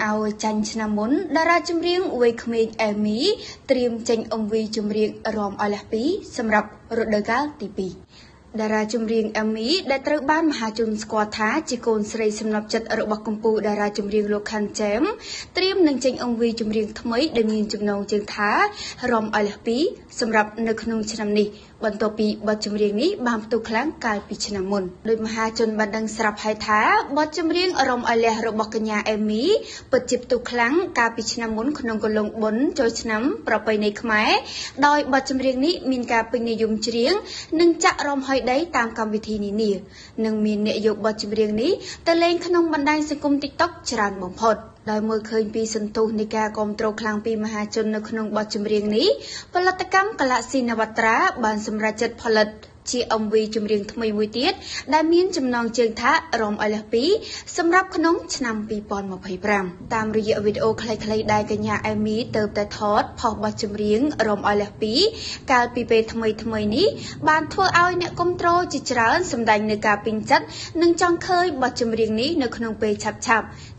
ឲ្យចាញ់ឆ្នាំមុនតារាចម្រៀងវ័យក្មេងអេមីត្រៀមចេញ MV ចម្រៀងរាំឲ្យលះពីរសម្រាប់រដូវកាលទី2តារាចម្រៀងអេមីដែលត្រូវបានមហាជនស្គាល់ថាជាកូនស្រីសំណប់ចិត្តរបស់កម្ពុជាតារាចម្រៀងលោកខាន់ចែមត្រៀមនឹងចេញ MV ចម្រៀងថ្មីដែលមានចំណងជើងថារាំឲ្យលះពីរសម្រាប់នៅក្នុងឆ្នាំនេះបន្ទាប់ពីបទចម្រៀងនេះបានផ្ទុះខ្លាំងកាលពីឆ្នាំមុនដោយមហាជនបានដឹងស្រាប់ហើយថាបទចម្រៀងរាំឲ្យលះរបស់កញ្ញាអេមីពិតជាផ្ទុះខ្លាំងកាលពីឆ្នាំមុនក្នុងកន្លងបុណ្យចូលឆ្នាំប្រពៃណីខ្មែរដោយបទចម្រៀងនេះមានការពេញនិយមច្រៀងនិងចាក់រំហើយដីតាមកម្មវិធីនានានិងមានអ្នកយកបទចម្រៀងនេះទៅលេងក្នុងបណ្ដាញសង្គម TikTok ច្រើនបំផុតដោយមើលឃើញពីសន្ទុះនៃការគាំទ្រខ្លាំងពីមហាជននៅក្នុងបទចម្រៀងនេះផលិតកម្មកាឡាស៊ីនវត្រាបានសម្រេចចិត្តផលិតជា MV ចម្រៀងថ្មីមួយទៀតដែលមានចំណងជើងថារាំឲ្យលះពីរសម្រាប់ក្នុងឆ្នាំ2025តាមរយៈវីដេអូខ្លីៗដែលកញ្ញាអេមីទៅតែថតផុសបទចម្រៀងរាំឲ្យលះពីរកាលពីពេលថ្មីៗនេះបានធ្វើឲ្យអ្នកគាំទ្រជាច្រើនសម្ដែងនូវការពេញចិត្តនិងចង់ឃើញបទចម្រៀងនេះនៅក្នុងពេលឆាប់ៗ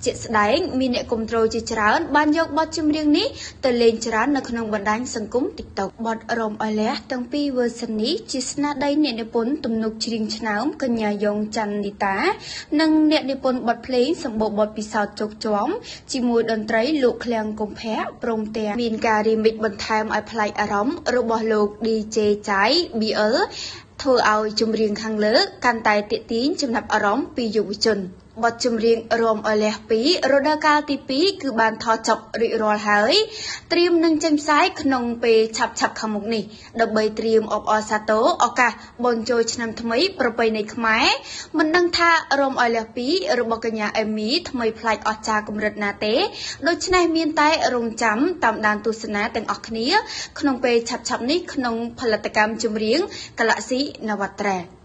ជាក់ស្ដែងមានអ្នកគាំទ្រជាច្រើនបានយកបទចម្រៀងនេះទៅលេងច្រើននៅក្នុងបណ្ដាញសង្គម TikTok បទរាំឲ្យលះទាំងពីរ version នេះជាស្នាដៃអ្នកនិពន្ធទំនុកច្រៀងឆ្នើមកញ្ញាយ៉ងច័ន្ទនីតានិងអ្នកនិពន្ធបទភ្លេងសម្បូរបទពិសោធន៍ជោគជាំជាមួយតន្ត្រីលោកឃ្លាំងកុម្ភៈព្រមទាំងមានការរីមិចបន្ថែមឲ្យប្លែកអារម្មណ៍របស់លោក DJ ចៃ BL ធ្វើឲ្យចម្រៀងខាងលើកាន់តែទាក់ទាញចំណាប់អារម្មណ៍ពីយុវជនបទចម្រៀងរាំឲ្យលះពីរដូវកាលទី2គឺបានថតចប់រួចរាល់ហើយត្រៀមនឹងចេញផ្សាយក្នុងពេលឆាប់ៗខាងមុខនេះដើម្បីត្រៀមអបអរសាទរឱកាសបុណ្យចូលឆ្នាំថ្មីប្រពៃណីខ្មែរមិនដឹងថារាំឲ្យលះពីរបស់កញ្ញាអេមីថ្មីប្លែកអស្ចារ្យកម្រិតណាទេដូច្នេះមានតែរងចាំតាមដានទស្សនាទាំងអស់គ្នាក្នុងពេលឆាប់ៗនេះក្នុងផលិតកម្មចម្រៀងកាឡាស៊ីនវត្រា